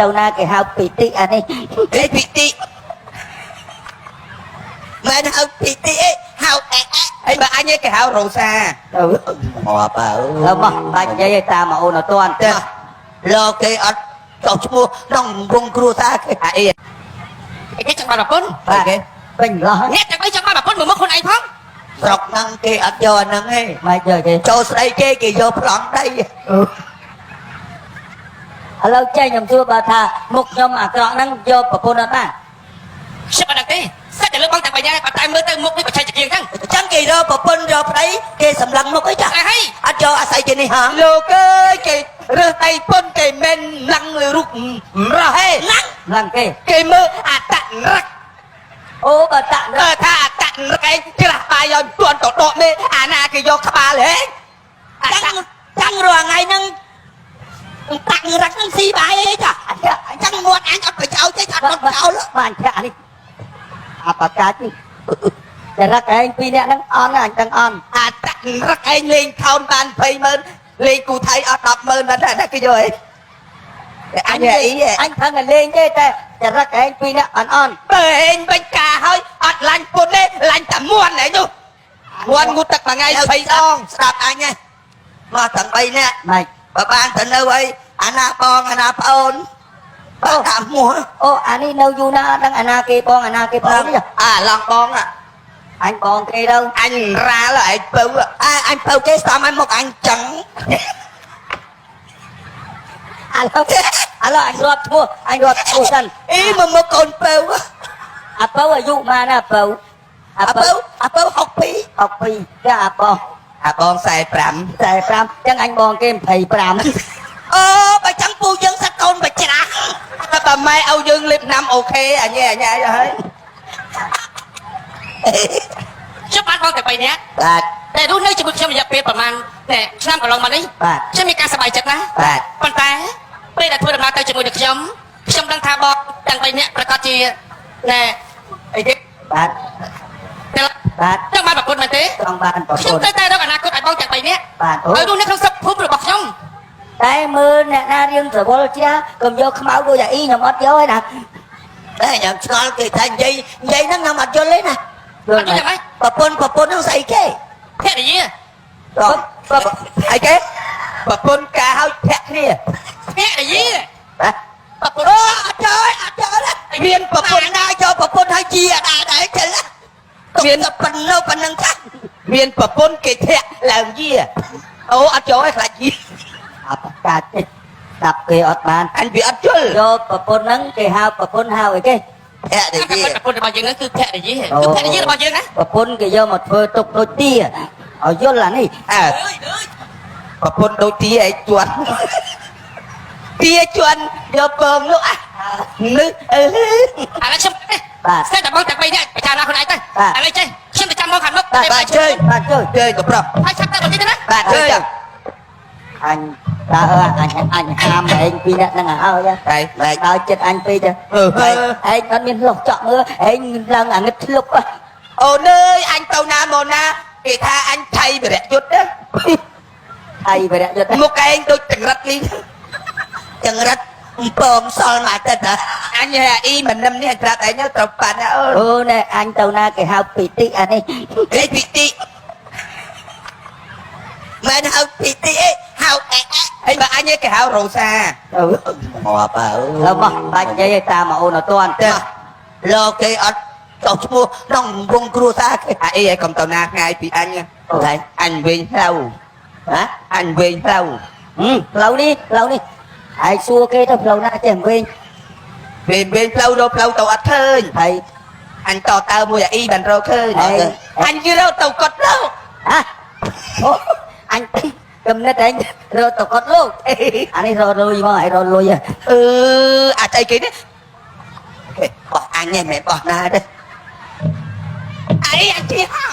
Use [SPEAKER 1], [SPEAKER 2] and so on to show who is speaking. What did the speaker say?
[SPEAKER 1] ទៅណាគេហៅពិតិអានេះ
[SPEAKER 2] អេពិតិមិនហៅពិតិអេហៅអេអេ
[SPEAKER 3] ហើយបើអញឯងគេហៅរ៉ូសា
[SPEAKER 1] ទៅ
[SPEAKER 2] ងាប់អើ
[SPEAKER 1] ទៅមកបាច់និយាយឲ្យតាមអូនអត់ទាន់
[SPEAKER 2] ទេលោកគេអត់ចោះឈ្មោះក្នុងវងគ្រួសារគេ
[SPEAKER 3] អាអី
[SPEAKER 4] ឯគេចង់បានប្រពន្ធ
[SPEAKER 1] បាទ
[SPEAKER 2] គេ
[SPEAKER 1] ពេញឡោះ
[SPEAKER 4] អ្នកទាំងបីចង់បានប្រពន្ធមួយមុខខ្លួនឯងផង
[SPEAKER 2] ស្រុកហ្នឹងគេអត់យកអាហ្នឹងទេ
[SPEAKER 1] មិនយកទេ
[SPEAKER 2] ចូលស្ដីគេគេយកប្លង់ដី
[SPEAKER 1] ឥឡូវចេញខ្ញុំសួរបើថាមុខខ្ញុំអាក្រក់ហ្នឹងយកប្រពន្ធអត់បាន
[SPEAKER 4] ខ្ញុំអត់ដឹងទេសិតតែលើបងទាំងបីនាក់ប៉ុន្តែមើលទៅមុខនេះបច្ចេកជាងហ្នឹង
[SPEAKER 2] អញ្ចឹងគេរកប្រពន្ធរកប្តីគេសម្លឹងមុខអីចា
[SPEAKER 4] អីហើយ
[SPEAKER 2] អត់យកអាស័យគេនេះហ៎
[SPEAKER 3] លោកអើយគេរើសដៃពុនគេមិនឡើងលើរូបរស់ហេ
[SPEAKER 2] ហ្នឹង
[SPEAKER 1] ឡើងគេ
[SPEAKER 3] គេមើលអតរឹក
[SPEAKER 1] អូបើតាក់
[SPEAKER 3] បើថាអតរឹកឯងច្រាស់បាយឲ្យទាន់ទៅដកមេអាណាគេយកក្បាលហេអត
[SPEAKER 2] ចាំងចាំងរាល់ថ្ងៃហ្នឹងតាក់រឹកហ្នឹងស៊ីបាយអីចាអញ្ចឹងមាត់អញអត់ប្រយោជន៍ទេអត់ដុតចោល
[SPEAKER 1] បានធាក់នេះអបកាច់នេះតែរឹកឯងពីរនាក់ហ្នឹងអន់អញទាំងអន់
[SPEAKER 3] អតរឹកឯងលេងខោនបាន20ម៉ឺនលេងគូថៃអត់10ម៉ឺនបានតែគេយកអីអញអី
[SPEAKER 1] អញថឹងតែលេងទេតែចរិតឯងពីរនាក់អន់អន់
[SPEAKER 3] បើឯងវិញការហើយអត់ឡាញ់ពុនទេឡាញ់តែមួនឯងនោះមួនងូតទឹកមួយថ្ងៃ20ដង
[SPEAKER 2] ស្ដាប់អញហ៎មកទាំង3នាក់
[SPEAKER 1] ម៉េច
[SPEAKER 2] បើបានទៅនៅអីអាណាបងអាណាប្អូនបើតាមមួ
[SPEAKER 1] អូអានេះនៅយូរណាស់អត់ដឹងអាណាគេបងអាណាគេបងនេះ
[SPEAKER 3] អាឡងបង
[SPEAKER 1] អញបងគេទៅ
[SPEAKER 3] អញរាលឯងពៅ
[SPEAKER 2] អាអញពៅគេស្ដាប់ឲ្យមកអញចឹង
[SPEAKER 1] ឥឡូវឥឡូវអញរាប់ឈ្មោះអញរាប់ឈ្មោះសិន
[SPEAKER 2] អីមកមកកូនពៅ
[SPEAKER 1] អាពៅអាយុម៉ានអាពៅអា
[SPEAKER 2] អា
[SPEAKER 1] ពៅ
[SPEAKER 2] ពៅអាពៅ62
[SPEAKER 1] 62ចាអាបង
[SPEAKER 3] អាបង45
[SPEAKER 1] 45ចឹងអញបងគេ25
[SPEAKER 2] អូបើចឹងពូយើងសត្វកូនបច្រាស់
[SPEAKER 3] តែបើម៉ែឲ្យយើងលេបណាំអូខេអញអញហើយ
[SPEAKER 4] ខ្ញុំបានបងទាំងបីនាក់
[SPEAKER 2] បាទ
[SPEAKER 4] តែរស់នៅជាមួយខ្ញុំរយៈពេលប្រហែលតែឆ្នាំកន្លងមកនេះ
[SPEAKER 1] បាទ
[SPEAKER 4] ខ្ញុំមានការសប្បាយចិត្តណាស់
[SPEAKER 2] បាទ
[SPEAKER 4] ប៉ុន្តែពេលដែលធ្វើដំណើរទៅជាមួយនឹងខ្ញុំខ្ញុំដឹងថាបងទាំងបីនាក់ប្រកាសជាណែអីគេ
[SPEAKER 1] បាទ
[SPEAKER 4] តែ
[SPEAKER 1] បាទ
[SPEAKER 4] ចង់បានប្រពន្ធមែនទេ
[SPEAKER 1] ចង់បានប្រពន្ធ
[SPEAKER 4] ខ្ញុំត្រូវតែរកអនាគតឲ្យបងទាំងបីនាក់
[SPEAKER 1] បាទអូ
[SPEAKER 4] ឲ្យរស់នៅក្នុងសុខភូមិរបស់ខ្ញុំ
[SPEAKER 1] តែមើលអ្នកណារៀងស្រវល់ជ្រះកុំយកខ្មៅដូចអាអ៊ីខ្ញុំអត់យកទេណា
[SPEAKER 2] តែខ្ញុំឆ្ងល់គេថានិយាយនិយាយហ្នឹងខ្ញុំអត់យល់ទេណា
[SPEAKER 1] យល់
[SPEAKER 4] អត់
[SPEAKER 1] ไหម
[SPEAKER 4] យល់យ៉ាងម៉េច
[SPEAKER 2] ប្រពន្ធប្រពន្ធហ្នឹងស្អីគេ
[SPEAKER 4] ភរិយា
[SPEAKER 2] បង
[SPEAKER 3] អីគេប្រពន្ធការឲ្យធាក់គ្នា
[SPEAKER 4] ភរិយា
[SPEAKER 2] បាទ
[SPEAKER 4] ប្រពន្ធ
[SPEAKER 2] អូអត់ចូលអត់ចូល
[SPEAKER 3] មានប្រព
[SPEAKER 2] ប្រព
[SPEAKER 3] ន្ធ
[SPEAKER 2] ន្ធណាយកប្រពន្ធឲ្យជាអត់ដែរចឹងមានតែប៉ុណ្ណោះប៉ុណ្ណឹងចា
[SPEAKER 3] មានប្រពន្ធគេធាក់ឡើងយាអូអត់ចូលឯងខ្លាចយា
[SPEAKER 1] អបកាច់ទេស្ដាប់គេអត់បាន
[SPEAKER 3] អញវាអត់ជល់
[SPEAKER 1] យកប្រពន្ធហ្នឹងគេហៅប្រពន្ធហៅអីគេ
[SPEAKER 2] ភរិយា
[SPEAKER 4] ប្រពន្ធរបស់យើងហ្នឹងគឺភរិយាគឺភរិយារបស់យើងណា
[SPEAKER 1] ប្រពន្ធគេយកមកធ្វើទុកដូចទាឲ្យយល់អានេះ
[SPEAKER 3] អើប្រពន្ធដូចទាឯងជន់ទាជន់យកពងនោះអានឹកអឺ
[SPEAKER 4] ឥឡូវខ្ញុំ
[SPEAKER 1] បាទ
[SPEAKER 4] ស្ទើរតែបងទាំងបីនាក់ពិចារណាខ្លួនឯងទៅ
[SPEAKER 1] បាទ
[SPEAKER 4] ឥឡូវចេះខ្ញុំទៅចាំបងខាងមុខ
[SPEAKER 2] បាទជើញ
[SPEAKER 1] បាទជួយ
[SPEAKER 3] ជើញក៏ប្រុស
[SPEAKER 4] ហើយឆាប់ទៅបន្តិចទៅណា
[SPEAKER 3] បាទជើញចា
[SPEAKER 1] អញតើអញអញហាមឯងពីរនាក់ហ្នឹងឲ្យហើយ
[SPEAKER 3] ហើយ
[SPEAKER 1] បែកដល់ចិត្តអញពេកទៅ
[SPEAKER 3] អឺ
[SPEAKER 1] ឯងឯងអត់មានលុះចក់មើលឯងឡើងអាងឹតធ្លុបហ៎
[SPEAKER 3] អូនអើយអញទៅណាមកណាគេថាអញថៃវិរៈយុទ្ធណា
[SPEAKER 1] ថៃវរៈយុទ្ធ
[SPEAKER 3] មុខឯងដូចចង្រិតនេះ
[SPEAKER 2] ចង្រិតពងសល់មួយអាទិត្យហ៎
[SPEAKER 3] អញហែអ៊ីមិននឹមនេះអញប្រាប់ឯងត្រូវប៉ាន់ណាអូន
[SPEAKER 1] អូណែអញទៅណាគេហៅពិតិអានេះ
[SPEAKER 2] អេពិតិមិនហៅពិតិអេហៅអេអេ
[SPEAKER 3] ហើយបើអញឯងគេហៅរ៉ូសា
[SPEAKER 1] ទៅ
[SPEAKER 2] ងាប់អើ
[SPEAKER 1] ទៅមកបាច់និយាយឲ្យតាមអូនអត់ទាន់
[SPEAKER 2] ទេលោកគេអត់ចោះឈ្មោះក្នុងវងគ្រួសារគេ
[SPEAKER 3] អាអ៊ីឯងកុំទៅណាថ្ងៃពីអញ
[SPEAKER 1] តែ
[SPEAKER 3] អញវិញផ្លូវ
[SPEAKER 1] ហ៎
[SPEAKER 3] អញវិញផ្លូវ
[SPEAKER 1] ហឹមផ្លូវនេះផ្លូវនេះឯងសួរគេទៅផ្លូវណាចេះវិញ
[SPEAKER 3] វិញវិញផ្លូវរកផ្លូវទៅអត់ឃើញ
[SPEAKER 1] ហើយ
[SPEAKER 3] អញតតើមួយអាអ៊ីបានរកឃើញអញយរកទៅកត់លោក
[SPEAKER 1] ហ៎អូអញកំណត់ឯងរត់ទៅកត់លោកអានេះរត់លុយមកឯងរត់លុយហ៎
[SPEAKER 3] អឺអាចអីគេនេះ
[SPEAKER 2] បោះអញឯងមិនបោះណាទេ
[SPEAKER 3] អាអ៊ីអញជិះហង